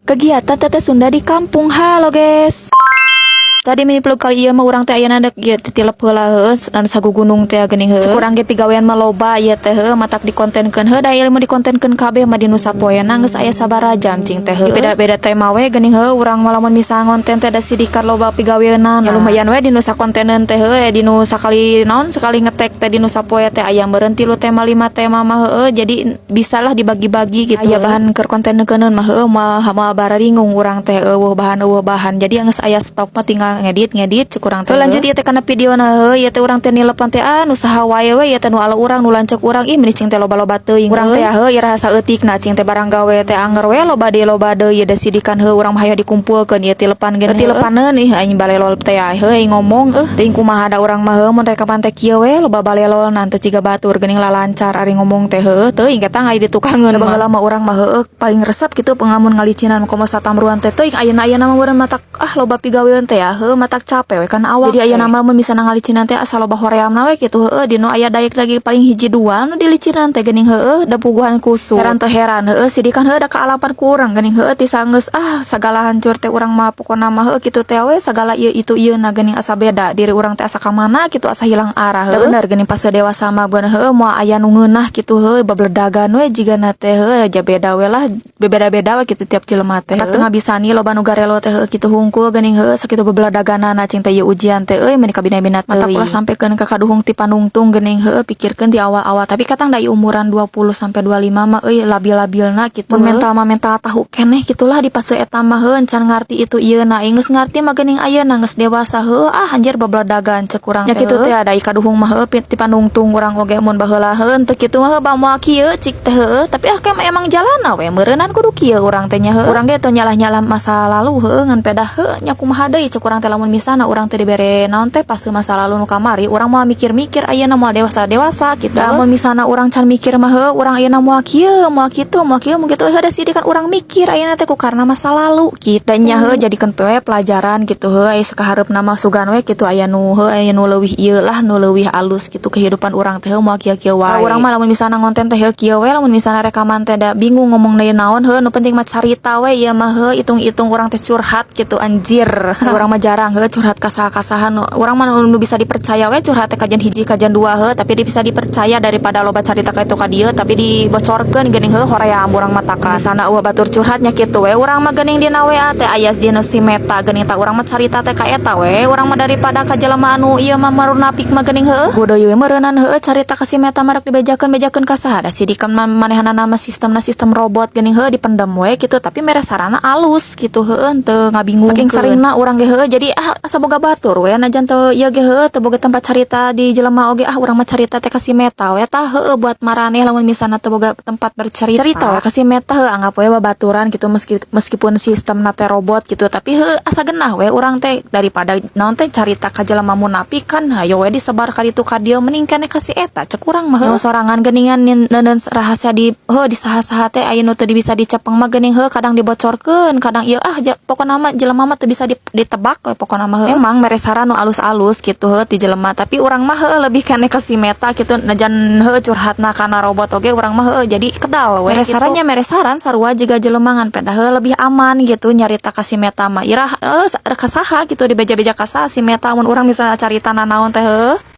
Kegiatan Teteh Sunda di kampung. Halo, guys. Tadi mini vlog kali ieu mah urang teh ayeuna dek ieu titilep heula heuh anu sagugunung teh geuning heuh. Urang ge pigawean mah loba ieu teh heuh, matak dikontenkeun heuh, da ilmu dikontenkeun kabeh mah di nu sapoeana geus aya sabaraha jam cing teh heuh. Beda-beda tema we geuning heuh, urang mah lamun misal ngonten teh da sidikan loba pigaweunana. Ya lumayan we di nu sakonteneun teh heuh, di nu sakali naon, sakali ngetek teh di nu sapoe teh aya meureun tilu tema, lima tema mah heueuh, jadi bisalah dibagi-bagi gitu. Aya bahan keur kontenkeun mah heueuh, moal moal bararingung urang teh euweuh bahan, euweuh bahan. Jadi geus aya stok mah tinggal ngedit ngedit cek urang teh. Lanjut ieu teh kana videona heuh, ieu teh urang teh nilepan teh anu saha wae we ieu teh, nu ala urang, nu lanceuk urang, ih meni cing teh loba-loba teuing urang teh heuh. Iraha saeutikna cing teh barang gawe teh anger we loba deui, loba deui da sidikan heuh, urang mah hayo dikumpulkeun ieu tilepan ge tilepaneun. Ih, aing balelol teh heuh, aing ngomong teuing kumaha da urang mah heuh, mun rekaman teh kieu we loba balelol, teu ciga batur geuning lalancar ari ngomong teh heuh, teuing ketang aya di tukangeun mah. Baheula mah urang mah heueuh paling resep gitu pengamun ngalicinan komo satamruan teh. Teuing ayeuna-ayeuna mah meureun matak ah loba pigaweun teh ya heuh, matak capek we kana awak. Jadi ayeuna mah mun misalna ngalicinan teh asa loba horeamna we kitu heueuh, di nu aya daek lagi paling hiji dua nu dilicinan teh geuning heueuh, da puguhan kusut. Heran teu heran heueuh, sidikan heueuh da kaalapan ku urang geuning heueuh, ti sanggeus ah sagala hancur teh urang mah pokona mah heueuh kitu teh we, sagala ieu itu ieu na geuning asa beda diri urang teh, asa ka mana kitu, asa hilang arah heueuh. Bener geuning pas dewasa mah bener heueuh, moal aya nu ngeunah kitu heueuh, babledagan we jigana teh heueuh, ja beda we lah, beda-beda we kitu tiap jelema teh. Tak tengah bisa nih loba nu garelo teh heueuh kitu hungkul geuning heueuh, sakitu babledaganana cing teh ieu ujian teh euy, meni kabina-bina teuing. Matak ulah sampekeun ka kaduhung ti panungtung geuning heueuh, pikirkeun di awal-awal, tapi katang da umuran 20 sampai 25 mah euy labil-labilna kitu. Mun mental mah mental tahu keneh gitulah di fase eta mah heueuh, encan ngarti itu ieu na, geus ngarti mah geuning ayeuna geus dewasa heueuh, ah anjir babledagan cek urang teh. Nya kitu teh ada kaduhung mah heueuh ti panungtung urang oge, mun baheula heueuh teu kitu mah heueuh moal kieu cik teh heueuh, tapi ah emang jalana we meureunnan kudu kieu urang teh nya heueuh. Urang ge teu nyalah-nyalah masa lalu heueuh, ngan pedah heueuh nya kumaha deui cek urang teh, lamun misalna urang teh dibere naon teh fase masa lalu nu kamari, urang moal mikir-mikir ayeuna, moal dewasa-dewasa kitu. Lamun misalna urang can mikir mah heueuh, urang ayeuna moal kieu, moal kitu, moal kieu, moal kitu heueuh, da sidikan urang mikir ayeuna teh ku karena masa lalu kitu. Dan nya heueuh, jadikeun we pelajaran gitu heueuh, aya sakahareupna mah sugan we kitu aya nu heueuh, aya nu leuwih ieu lah, nu leuwih alus gitu kehidupan urang teh heueuh, moal kieu-kieu wae. Urang mah lamun misalna ngonten teh heueuh kieu we, lamun misalna rekaman teh da bingung ngomong deui naon heueuh, nu penting mah carita we ieu mah heueuh, hitung-hitung urang teh curhat gitu anjir. Urang mah jarang heueuh curhat kasaha-kasahan, urang mah nu bisa dipercaya we curhat teh kajian hiji kajian dua heueuh, tapi dia bisa dipercaya daripada loba carita ka itu ka dieu tapi dibocorkeun geuning heueuh, hoream urang mah takan. Misalna euweuh batur curhatnya kitu we urang mah geuning, dina WA teh aya dina si Meta geuning, tah urang mah carita teh ka eta we urang mah, daripada ka jelema anu ieu mah marunapik mah geuning heueuh. Kudu we meureunnan heueuh carita ka si Meta mah rek dibejakeun-bejakeun ka saha, da sidikan manehanana mah sistemna sistem robot geuning heueuh, dipendem we kitu, tapi mere sarana alus kitu heueuh, teu ngabingungkeun. Saking seringna urang ge heueuh, jadi ah asa boga batur we, najan teu ieu ge heueuh, teu boga tempat carita di jelema oge, ah urang mah carita teh ka si Meta we tah heueuh. Buat maraneh lamun misalna teu boga tempat bercerita, cerita we ka si Meta heueuh, anggap we babaturan gitu, meskipun sistemna teh robot gitu, tapi heueuh asa genah we urang teh daripada naon teh carita ka jelema munafik kan, hayo we disebar ka ditu ka dieu, mending keneh ka si eta cek urang mah heueuh. Sorangan geuningan neuneun rahasia di heueuh, di saha-saha teh aya nu teu bisa dicepeng mah geuning heueuh, kadang dibocorkeun, kadang ieu ah pokona mah jelema mah teu bisa ditebak we pokona mah heueuh. Emang mere saran nu alus-alus gitu heueuh ti jelema, tapi urang mah heueuh lebih keneh ka si Meta gitu, najan heueuh curhatna kana robot oge urang mah heueuh jadi kedal we. Mere sarannya, mere saran sarua jiga jelema, ngan pedah heueuh lebih aman gitu nyarita ka si Meta mah, irah ka saha gitu, dibeja-beja ka saha si Meta mun urang misalnya carita nanaon teh heueuh.